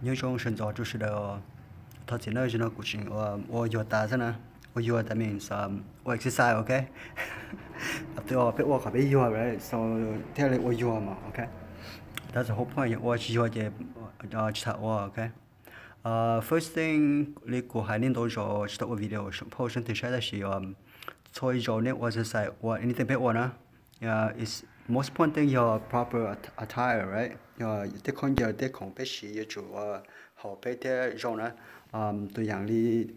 Nyob zoo sawv ntxov rau sawv daws. Thov txim nawb, zaum no kuv tseem ua yuag tas xwb na. Ua yuag tas means ua exercise, ok. Peb ua qhov peb yuag, right? So thiaj li ua yuag mas, ok. That's the whole point, yog ua tsis yuag ces tsis tham ua, ok. First thing, li kuv hais nej ntau zaus tsis tau ua video phauj sab twg saib tab sis txhua zaus nej ua exercise ua anything peb ua na, most important thing yog proper attire, right? Yog tej khaub ncaws tej khoom peb siv yuav tsum ua haum peb thiab zoo na. Tus yaam li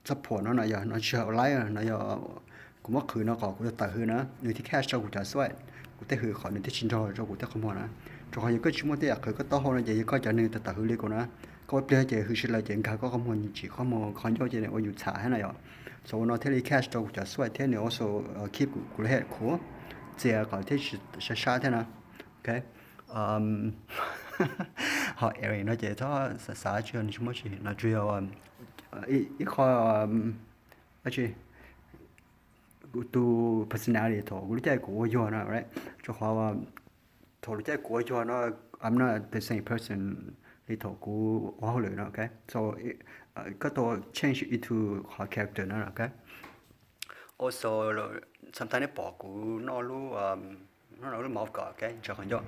txoj phuam no no yog no tsis yog liar no yog kuv muab qhwv no kom kuv tawm hws na, nws thiaj catch tau kuv cov sweat, kuv tej hws qhov nws thiaj tsis nrog rau kuv tej qhov muag na. Rau qhov yog koj tsis muaj tej yam qhwv koj taub hau no ces yog koj cov nws tawm tawm hws li kuv na, koj ua pliag ces hws sib law ces nkag koj qhov muag, nws tsim qhov muag qhov ncauj ces ua yus txham thiab na yom. So ua no thiaj li catch tau kuv cov sweat thiab nws also keep kuv head cool, txias kom thiaj sab sab thiab na. Ok. Ho earring no ces txhob xav tsis yog nws tsis muaj tsis no tsuas yog ib qho dab tsi, tus personality thaum kuv lub caij kuv ua yuag no, right? Rau qhov thaum lub caij kuv ua yuag no, I'm not the same person li thaum kuv ua hauj lwm no, ok? So koj tau change into qhov character no, ok? Also sometimes nej pom kuv noj lub, noj lub mouth guard, ok, ntsaws qhov ncauj.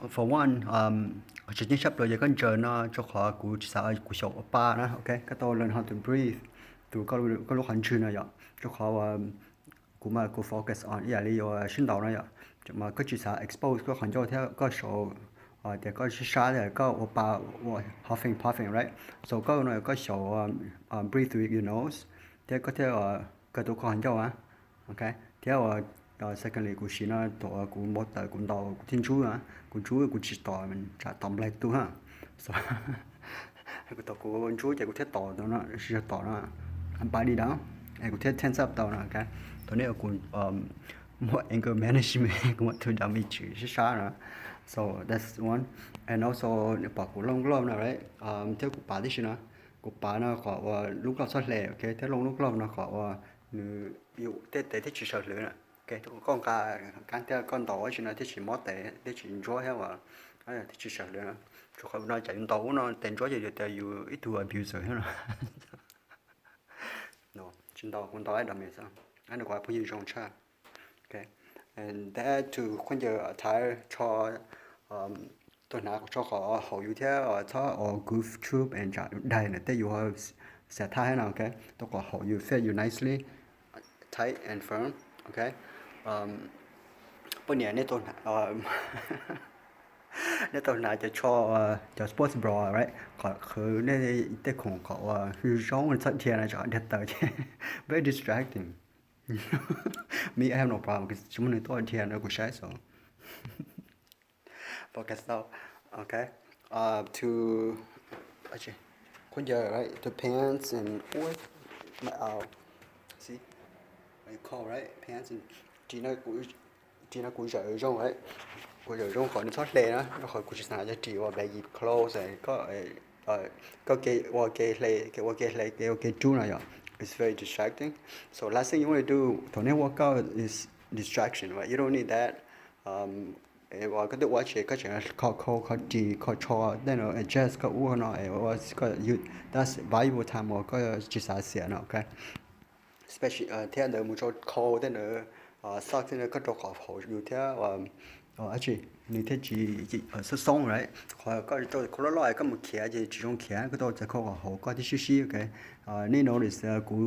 For one, tseem ceeb tshaj plaws yog koj ntsaws no rau qhov kuv tsis xav kuv xyaum ua pa na, ok. Koj tau learn how to breathe through koj lub qhov ntswg no yom, rau qhov kuv mas kuv focus on ib yam li yuav sib ntaus no yom, mas koj tsis xav expose koj qhov ncauj thiab koj xyaum tias koj sib sab tias koj ua pa, ua huffing puffing, right? So koj no koj xyaum breathe through your nose thiab koj thiaj kawg tau koj qhov ncauj, ok. Thiab ua secondly kuv siv no thaum kuv npau taws kuv ntaus kuv thiaj ntsub, kuv ntsub kuv tsis tom, tsam tom nplaig tu ha. So kuv thaum kuv ntsub ces kuv thiaj tom no, tsis yog tom no, body down, es kuv thiaj tense up tau no, ok. Thaum nej kuv muaj anger management, kuv muaj tus cov me tswv sib sab no. So that's one. And also nej pom kuv looj glove no, right? Thiab kuv pav tib si no, kuv pav no kom ua lub glove txhob hle, ok, thiab looj lub glove no kom ua nws yus tej tes thiaj tsis sawv hlwv na. Ok, koj nqa kab thiab koj ntaus tib si no thiaj tsis mob tes thiaj tsis ntsuab thiab ua thiaj tsis sawv hlwv na. Rau qhov no cas yus ntaus ub no tes ntsuab ces yus tias yus ib tug abuser thiab no. Tsis ntaus, kuv ntaus ib dam mis xwb, nws kuv phooj ywg zoo tshaj. Ok, that to khaub ncaws attire tsho, tau hnav kom tsho qhov haum yus thiab txhob ua goof troop and tsam daig ntawm tej yus xav thaj thiab no, ok. Tau kom haum yus, fit you nicely, tight and firm, ok. Poj niam nej tau nej tau hnav cov tsho, cov sports bra, right? Kom qhwv nej tej khoom kom ua zoo zoo, txhob dhia no tsam dhia tawm ces very distracting. Me, I have no problem, tsis muaj neeg tuaj dhia no kuv saib xwb. Focus tau, ok. To khaub ncaws, right? To pants and ua my out, see, what you call, right? Pants and jeans no kuv zawm zoo, right? Kuv zawm zoo kom nws txhob hle na, rau qhov kuv tsis xav yog ris ua baggy clothes, koj ua ke hle, ke ua ke hle, ke ua ke rub no yom, it's very distracting. So last thing you want to do thaum nej ua koj is distraction, right? You don't need that. Uas koj twb ua tsis, koj tseem kho khau, kho ris, kho tsho, tej no adjust koj ub no, that's valuable time uas koj tsis xav xiam no, ok. Especially thiab ntawd mus rau khau tej ntawd, socks tej ntawd koj rau qhov haum yus thiab dab tsi, nws thiaj tsis xoob xoob, right? Qhov koj rau khau loj loj koj mus khiav ces tsis zoo khiav, koj tau txawm khau kom haum koj thiaj sib sib, ok. Nej notice kuv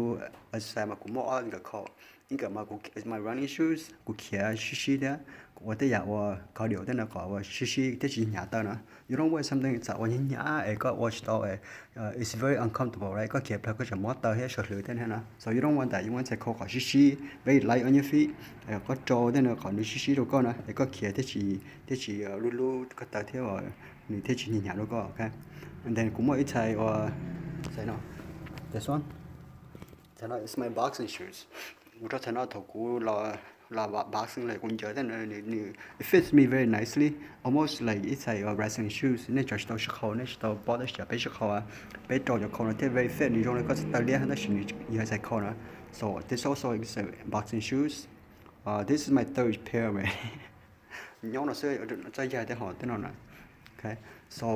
exercise mas kuv muaj ob nkawm khau, ib nkawm mas kuv my running shoes kuv khiav sib sib thiab kuv ua tej yam ua cardio tej no kom ua sib sib thiaj tsis hnyav taw na. You don't wear something txawm ua hnyav hnyav es koj ua tsis tau, it's very uncomfortable, right? Koj khiav plawg koj tseem mob taw thiab sawv hlwv tej no na. So you don't want that, you want txhais khau kom sib sib, very light on your feet, koj rau tej no kom nws sib sib rau koj na es koj khiav thiaj tsis, thiaj tsis lub lub koj taw thiab nws thiaj tsis hnyav hnyav rau koj, ok. And then kuv muaj ib txhais ua, txhais no, this one, txhais no is my boxing shoes. Kuv rau txhais no thaum kuv los boxing lawm kuv ncaws tej no, nws, it fits me very nicely, almost like ib txhais ua wrestling shoes. Nej tsam tsis tau sib qhau, nej tsis tau paub tab sis peb sib qhau, peb rau cov khau no thiaj very fit, nws zoo li koj txhais taw liab tab sis nws yog txhais khau na. So this also is a boxing shoes. This is my third pair, man. nyob no xwb, txawj yaig tej hom tej no na. So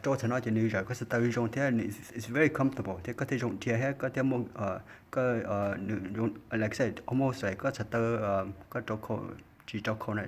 rau thaum no ces nws zawm koj xav taw zoo thiab nws it's very comfortable thiab koj thiaj zoo dhia thiab koj thiaj muaj koj nws zoo like I said almost like koj xav taw koj rau khau tsis rau khau na,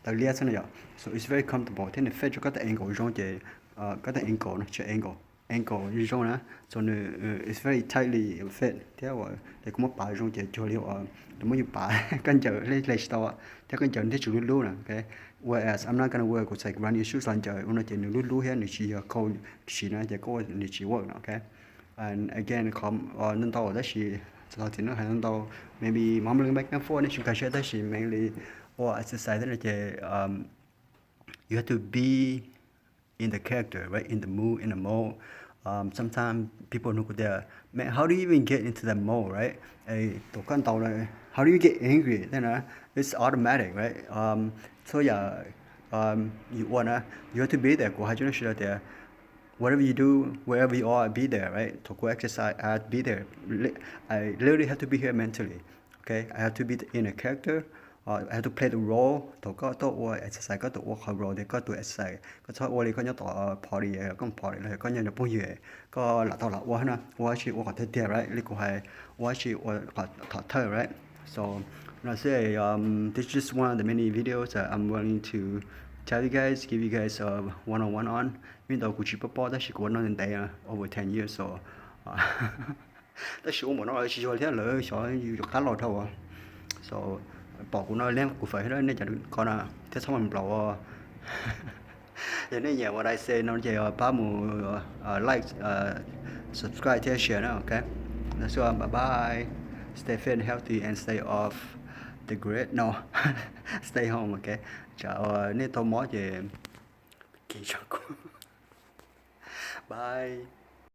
taw liab xwb na yom. So it's very comfortable thiab nws fit rau koj tej angle zoo ces koj tej angle no tsis angle angle zoo na. So nws it's very tightly fit thiab uas kuv muab pav zoo ces cuag li uas nws muab yus pav koj ncaws hle tsis tau thiab koj ncaws thiaj tsis lub lub na. Whereas I'm not gonna wear kuv txhais running shoes los ncaws ua no ces nws lub lub thiab nws tsis yog khau siv na ces koj ua nws tsis work no. And again qhov ntau ntau tab sis txog txiv neej hais ntau ntau, maybe mom looking back and forth nej tsis nkag siab tab sis mainly ua exercise tej no ces you have to be in the character, right? In the mood, in the mode. Um, sometimes people nug kuv tias, man, how do you even get into that mode, right? Thaum koj ntaus, how do you get angry? Then uh, it's automatic, right? Um, so yeah, um, you wanna, you have to be there. Kuv hais rau nej sawv daws tias, whatever you do, wherever you are, be there, right? Thaum kuv exercise, I be there. I literally have to be here mentally. Okay, I have to be in a character. Uh, I have to play the role. Thaum koj tuaj ua exercise, koj tuaj ua qhov role tias koj tus exercise, koj txhob ua li koj nyob tom party, koj party los koj nyob nrog phooj ywg, koj lam tau lam ua na, ua tsis ua qhov tiag tiag, right? Li kuv hais, ua tsis ua qhov thawj, right? So no xwb, um, this is just one of the many videos that I'm willing to tell you guys, give you guys a one on one on. Even though kuv tsis paub paub tab sis kuv ua no ntev over ten years, so tab sis ua npaum no tsis yog thiab, lawv xyov yus yuav qab los dhau. So pom kuv no liab kuv fawm thiab nej cov ko na, thiab txhob mus nplaum. Yog nej nyiam what I say no ces pab mus like, subscribe thiab share na, ok. No xwb, bye bye. Stay fit and healthy and stay off the grid. No, stay home, ok. Tsam nej tau mob ces kis kuv. Bye.